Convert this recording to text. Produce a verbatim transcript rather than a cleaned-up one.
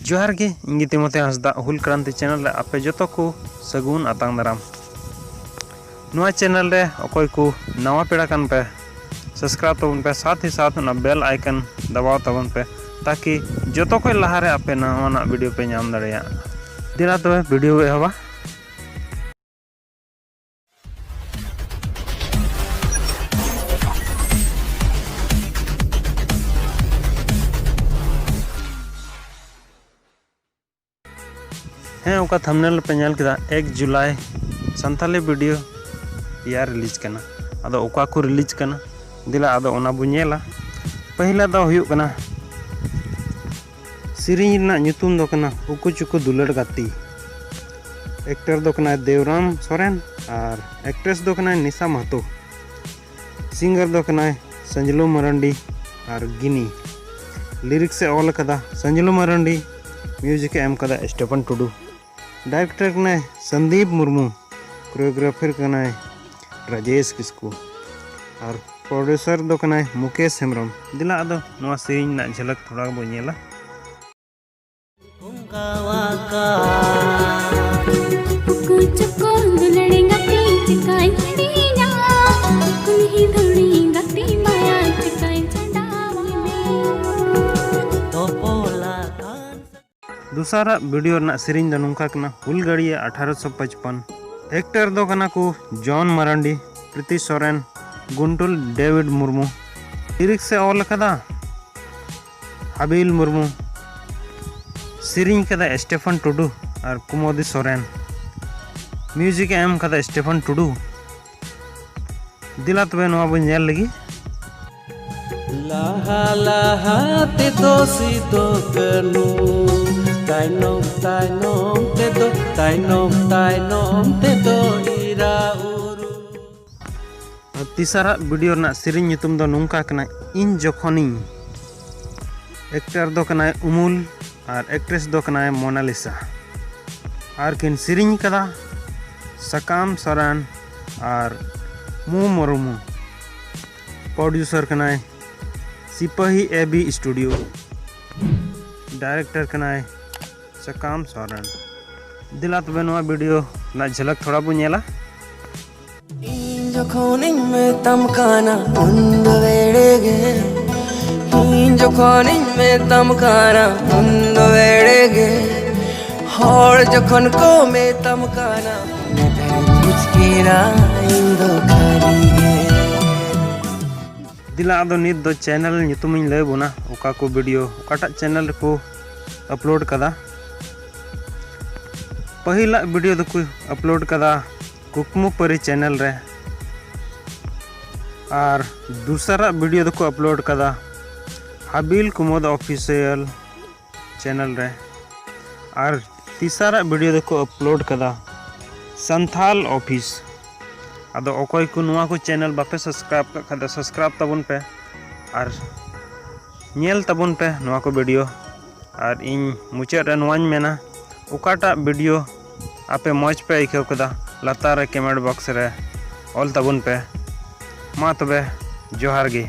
ᱡᱚᱦᱟᱨ ᱜᱮ, ᱤᱧ ᱜᱮ ᱛᱤᱢᱚᱛᱷᱤ ᱦᱟᱸᱥᱫᱟ, ᱦᱩᱞ ᱠᱨᱟᱱᱛᱤ ᱪᱮᱱᱮᱞ ᱨᱮ ᱟᱯᱮ ᱡᱚᱛᱚ ᱠᱚ ᱥᱟᱹᱜᱩᱱ ᱟᱛᱟᱝ ᱫᱟᱨᱟᱢ᱾ ᱱᱚᱣᱟ ᱪᱮᱱᱮᱞ ᱨᱮ ᱚᱠᱚᱭ ᱠᱚ ᱱᱟᱣᱟ ᱯᱮᱲᱟ ᱠᱟᱱ ᱯᱮ, ᱥᱟᱵᱥᱠᱨᱟᱭᱤᱵ ᱛᱟᱵᱚᱱ ᱯᱮ, ᱥᱟᱛᱷ ᱦᱤ ᱥᱟᱛᱷ ᱚᱱᱟ ᱵᱮᱞ ᱟᱭᱠᱚᱱ ᱫᱟᱵᱟᱣ ᱛᱟᱵᱚᱱ ᱯᱮ, ᱛᱟᱠᱤ ᱡᱚᱛᱚ ᱠᱷᱚᱱ ᱞᱟᱦᱟᱨᱮ ᱟᱯᱮ ᱱᱟᱣᱟᱱᱟᱜ ᱵᱷᱤᱰᱤᱭᱳ ᱯᱮ ᱧᱟᱢ ᱫᱟᱲᱮᱭᱟᱜ᱾ ᱫᱮᱞᱟ ᱛᱚᱵᱮ ᱵᱷᱤᱰᱤᱭᱳ ᱵᱚ ᱮᱦᱚᱵᱟ᱾ ᱦᱮᱸ, ᱚᱠᱟ ᱛᱷᱟᱢᱵᱱᱮᱞ ᱯᱮ ᱧᱮᱞ ᱠᱮᱫᱟ, ᱮᱠ ᱡᱩᱞᱟᱭ ᱥᱟᱱᱛᱟᱞᱤ ᱵᱷᱤᱰᱤᱭᱳ ᱯᱮᱭᱟ ᱨᱤᱞᱤᱡᱽ ᱠᱟᱱᱟ᱾ ᱟᱫᱚ ᱚᱠᱟ ᱠᱚ ᱨᱤᱞᱤᱡᱽ ᱠᱟᱱᱟ, ᱫᱮᱞᱟ ᱟᱫᱚ ᱚᱱᱟ ᱵᱚ ᱧᱮᱞᱟ᱾ ᱯᱟᱹᱦᱤᱞᱟ ᱫᱚ ᱦᱩᱭᱩᱜ ᱠᱟᱱᱟ, ᱥᱮᱨᱮᱧ ᱨᱮᱱᱟᱜ ᱧᱩᱛᱩᱢ ᱫᱚ ᱠᱟᱱᱟ ᱩᱠᱩ ᱪᱩᱠᱩ ᱫᱩᱞᱟᱹᱲ ᱜᱟᱛᱮ᱾ ᱮᱠᱴᱚᱨ ᱫᱚ ᱠᱟᱱᱟᱭ ᱫᱮᱣᱨᱟᱢ ᱥᱚᱨᱮᱱ ᱟᱨ ᱮᱠᱴᱨᱮᱥ ᱫᱚ ᱠᱟᱱᱟᱭ ᱱᱤᱥᱟ ᱢᱟᱦᱟᱛᱚ᱾ ᱥᱤᱝᱜᱟᱨ ᱫᱚ ᱠᱟᱱᱟᱭ ᱥᱟᱸᱡᱞᱩ ᱢᱟᱨᱟᱱᱰᱤ ᱟᱨ ᱜᱤᱱᱤ᱾ ᱞᱤᱨᱤᱠᱥ ᱮ ᱚᱞ ᱟᱠᱟᱫᱟ ᱥᱟᱸᱡᱞᱩ ᱢᱟᱨᱟᱱᱰᱤ, ᱢᱤᱭᱩᱡᱤᱠ ᱮ ᱮᱢ ᱟᱠᱟᱫᱟ ᱥᱴᱮᱯᱷᱟᱱ ᱴᱩᱰᱩ, ᱰᱟᱭᱨᱮᱠᱴᱚᱨ ᱠᱟᱱᱟᱭ ᱥᱚᱱᱫᱤᱯ ᱢᱩᱨᱢᱩ, ᱠᱳᱨᱤᱭᱳᱜᱨᱟᱯᱷᱟᱨ ᱠᱟᱱᱟᱭ ᱨᱟᱡᱮᱥ ᱠᱤᱥᱠᱩ ᱟᱨ ᱯᱨᱚᱰᱭᱩᱥᱟᱨ ᱫᱚ ᱠᱟᱱᱟᱭ ᱢᱩᱠᱮᱥ ᱦᱮᱢᱵᱨᱚᱢ᱾ ᱫᱮᱞᱟ ᱟᱫᱚ ᱱᱚᱣᱟ ᱥᱮᱨᱮᱧ ᱨᱮᱱᱟᱜ ᱡᱷᱟᱞᱟᱠ ᱛᱷᱚᱲᱟ ᱵᱚᱱ ᱧᱮᱞᱟ᱾ ᱩᱠᱩ ᱪᱩᱠᱩ ᱫᱩᱞᱟᱹᱲᱤ ᱜᱟᱛᱮ ᱪᱤᱠᱟᱹᱧ ᱦᱤᱲᱤᱧᱟ, ᱠᱩᱞᱦᱤ ᱫᱷᱩᱲᱤ ᱜᱟᱛᱮ ᱢᱟᱭᱟ ᱪᱤᱠᱟᱹᱧ ᱪᱷᱟᱰᱟᱣ ᱢᱮ᱾ ᱫᱚᱥᱟᱨᱟᱜ ᱵᱷᱤᱰᱤᱭᱳ ᱨᱮᱱᱟᱜ ᱥᱮᱨᱮᱧ ᱫᱚ ᱱᱚᱝᱠᱟ ᱠᱟᱱᱟ, ᱦᱩᱞᱜᱟᱹᱲᱤᱭᱟᱹ ᱟᱴᱷᱟᱨᱚᱥᱚ ᱯᱟᱸᱪᱯᱚᱱ᱾ ᱮᱠᱴᱚᱨ ᱫᱚ ᱠᱟᱱᱟ ᱠᱚ ᱡᱚᱱ ᱢᱟᱨᱟᱱᱰᱤ, ᱯᱨᱤᱛᱤ ᱥᱚᱨᱮᱱ, ᱜᱩᱱᱴᱩᱞ ᱰᱮᱵᱤᱰ ᱢᱩᱨᱢᱩ᱾ ᱞᱤᱨᱤᱠᱥ ᱮ ᱚᱞ ᱟᱠᱟᱫᱟ ᱦᱟᱵᱤᱞ ᱢᱩᱨᱢᱩ, ᱥᱮᱨᱮᱧ ᱠᱟᱫᱟ ᱥᱴᱮᱯᱷᱟᱱ ᱴᱩᱰᱩ ᱟᱨ ᱠᱩᱢᱚᱫᱤ ᱥᱚᱨᱮᱱ, ᱢᱤᱭᱩᱡᱤᱠ ᱮ ᱮᱢ ᱠᱟᱫᱟ ᱥᱴᱮᱯᱷᱟᱱ ᱴᱩᱰᱩ᱾ ᱫᱮᱞᱟ ᱛᱚᱵᱮ ᱱᱚᱣᱟ ᱵᱚᱱ ᱧᱮᱞ ᱞᱮᱜᱮ᱾ ᱞᱟᱦᱟ ᱞᱟᱦᱟ ᱛᱮᱫᱚ ᱥᱤᱫᱚ ᱠᱟᱹᱱᱩ, ᱛᱟᱭᱱᱚᱢ ᱛᱟᱭᱱᱚᱢ ᱛᱮᱫᱚ, ᱛᱟᱭᱱᱚᱢ ᱛᱟᱭᱱᱚᱢ ᱛᱮᱫᱚ ᱤᱨᱟ ᱩᱨᱩ᱾ ᱟᱨ ᱛᱮᱥᱟᱨᱟᱜ ᱵᱷᱤᱰᱤᱭᱳ ᱨᱮᱱᱟᱜ ᱥᱮᱨᱮᱧ ᱧᱩᱛᱩᱢ ᱫᱚ ᱱᱚᱝᱠᱟ ᱠᱟᱱᱟ, ᱤᱧ ᱡᱚᱠᱷᱚᱱᱤᱧ᱾ ᱮᱠᱴᱚᱨ ᱫᱚ ᱠᱟᱱᱟᱭ ᱩᱢᱩᱞ ᱟᱨ ᱮᱠᱴᱨᱮᱥ ᱫᱚ ᱠᱟᱱᱟᱭ ᱢᱳᱱᱟᱞᱤᱥᱟ᱾ ᱟᱨ ᱠᱤᱱ ᱥᱮᱨᱮᱧ ᱠᱟᱫᱟ ᱥᱟᱠᱟᱢ ᱥᱚᱨᱮᱱ ᱟᱨ ᱢᱩ ᱢᱩᱨᱢᱩ᱾ ᱯᱨᱚᱰᱭᱩᱥᱟᱨ ᱠᱟᱱᱟᱭ ᱥᱤᱯᱟᱹᱦᱤ ᱮ ᱵᱤ ᱥᱴᱩᱰᱤᱭᱳ᱾ ᱰᱟᱭᱨᱮᱠᱴᱚᱨ ᱠᱟᱱᱟᱭ ᱥᱟᱠᱟᱢ ᱥᱚᱨᱮᱱ᱾ ᱫᱮᱞᱟ ᱛᱚᱵᱮ ᱱᱚᱣᱟ ᱵᱷᱤᱰᱤᱭᱳ ᱨᱮᱱᱟᱜ ᱡᱷᱟᱞᱟᱠ ᱛᱷᱚᱲᱟ ᱵᱚᱱ ᱧᱮᱞᱟ᱾ ᱤᱧ ᱡᱚᱠᱷᱚᱱᱤᱧ ᱢᱮᱛᱟᱢ ᱠᱟᱱᱟ ᱩᱱ ᱫᱚ ᱮᱲᱮ ᱜᱮ, ᱤᱧ ᱡᱚᱠᱷᱚᱱᱤᱧ ᱢᱮᱛᱟᱢ ᱠᱟᱱᱟ ᱩᱱ ᱫᱚ ᱮᱲᱮ ᱜᱮ, ᱦᱚᱲ ᱡᱚᱠᱷᱚᱱ ᱠᱚ ᱢᱮᱛᱟᱢ ᱠᱟᱱᱟ ᱩᱱ ᱫᱚ ᱵᱩᱡᱽ ᱠᱮᱫᱟ ᱤᱧ ᱫᱚ ᱠᱷᱟᱹᱞᱤ ᱜᱮ᱾ ᱫᱮᱞᱟ ᱟᱫᱚ ᱱᱤᱛ ᱫᱚ ᱪᱮᱱᱮᱞ ᱧᱩᱛᱩᱢᱤᱧ ᱞᱟᱹᱭ ᱵᱚᱱᱟ, ᱚᱠᱟ ᱠᱚ ᱵᱷᱤᱰᱤᱭᱳ ᱚᱠᱟᱴᱟᱜ ᱪᱮᱱᱮᱞ ᱨᱮᱠᱚ ᱟᱯᱞᱳᱰ ᱠᱟᱫᱟ᱾ ᱯᱟᱹᱦᱤᱞᱟᱜ ᱵᱷᱤᱰᱤᱭᱳ ᱫᱚᱠᱚ ᱟᱯᱞᱳᱰ ᱠᱟᱫᱟ ᱠᱩᱠᱢᱩ ᱯᱟᱹᱨᱤ ᱪᱮᱱᱮᱞ ᱨᱮ, ᱟᱨ ᱫᱩᱥᱟᱨᱟᱜ ᱵᱷᱤᱰᱤᱭᱳ ᱫᱚᱠᱚ ᱟᱯᱞᱳᱰ ᱠᱟᱫᱟ ᱦᱟᱵᱤᱞ ᱠᱩᱢᱩᱫ ᱚᱯᱷᱤᱥᱤᱭᱟᱞ ᱪᱮᱱᱮᱞ ᱨᱮ, ᱟᱨ ᱛᱤᱥᱟᱨᱟᱜ ᱵᱷᱤᱰᱤᱭᱳ ᱫᱚᱠᱚ ᱟᱯᱞᱳᱰ ᱠᱟᱫᱟ ᱥᱟᱱᱛᱷᱟᱞ ᱚᱯᱷᱤᱥ᱾ ᱟᱫᱚ ᱚᱠᱚᱭ ᱠᱚ ᱱᱚᱣᱟ ᱠᱚ ᱪᱮᱱᱮᱞ ᱵᱟᱯᱮ ᱥᱟᱵᱥᱠᱨᱟᱭᱤᱵ ᱠᱟᱜ ᱠᱷᱟᱡ ᱫᱚ ᱥᱟᱵᱥᱠᱨᱟᱭᱤᱵ ᱛᱟᱵᱚᱱ ᱯᱮ ᱟᱨ ᱧᱮᱞ ᱛᱟᱵᱚᱱ ᱯᱮ ᱱᱚᱣᱟ ᱠᱚ ᱵᱷᱤᱰᱤᱭᱳ᱾ ᱟᱨ ᱤᱧ ᱢᱩᱪᱟᱹᱫ ᱨᱮ ᱱᱚᱣᱟᱧ ᱢᱮᱱᱟ, ᱚᱠᱟᱴᱟᱜ ᱵᱷᱤᱰᱤᱭᱳ ᱟᱯᱮ ᱢᱚᱡᱽ ᱯᱮ ᱟᱹᱭᱠᱟᱹᱣ ᱠᱮᱫᱟ ᱞᱟᱛᱟᱨ ᱨᱮ ᱠᱚᱢᱮᱱᱴ ᱵᱚᱠᱥ ᱨᱮ ᱚᱞ ᱛᱟᱵᱚᱱ ᱯᱮ᱾ ᱢᱟ ᱛᱚᱵᱮ, ᱡᱚᱦᱟᱨ ᱜᱮ᱾